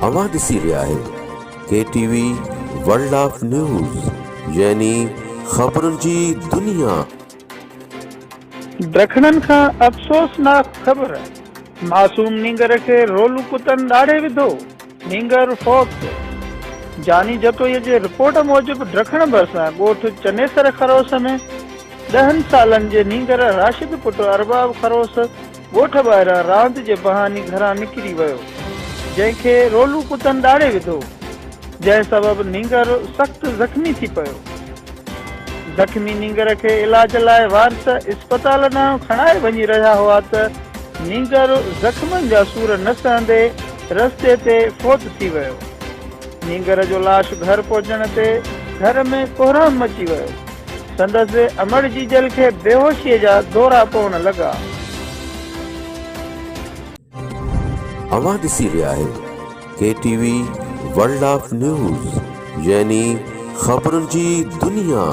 اوهان ڏسي رهيا آهيو K T V world of news يعني خبرن جي دنيا. ڊکڻن کان افسوسناڪ خبر، معصوم نينگر کي رولو ڪتن ڏاڙهي وڌو، نينگر فوت. جاني جتوئي جي رپورٽ موجب ڊکڻ ڀرسان ڳوٺ چنيسر خروس ۾ ڏهن سالن جي نينگر راشد پٽ ارباب خروس ڳوٺ ٻاهران راند جي بهاني گهران نڪري ويو، جنهن کي رولو ڪتن ڏاڙهي وڌو، جنهن سبب نينگر سخت زخمي ٿي پيو. زخمي نينگر کي علاج لاء وارث اسپتال ڏانهن کڻائي وڃي رهيا هئا ته نينگر زخمن جا سور نه سهندي رستي تي فوت ٿي ويو. نينگر جو لاش گهر پهچڻ تي گهر ۾ ڪهرام مچي ويو. سندس امڙ جيجل کي بيهوشيء جا دورا پوڻ لڳا. اوهان ڏسي رهيا آهيو K T V world of news يعني خبرن جي دنيا.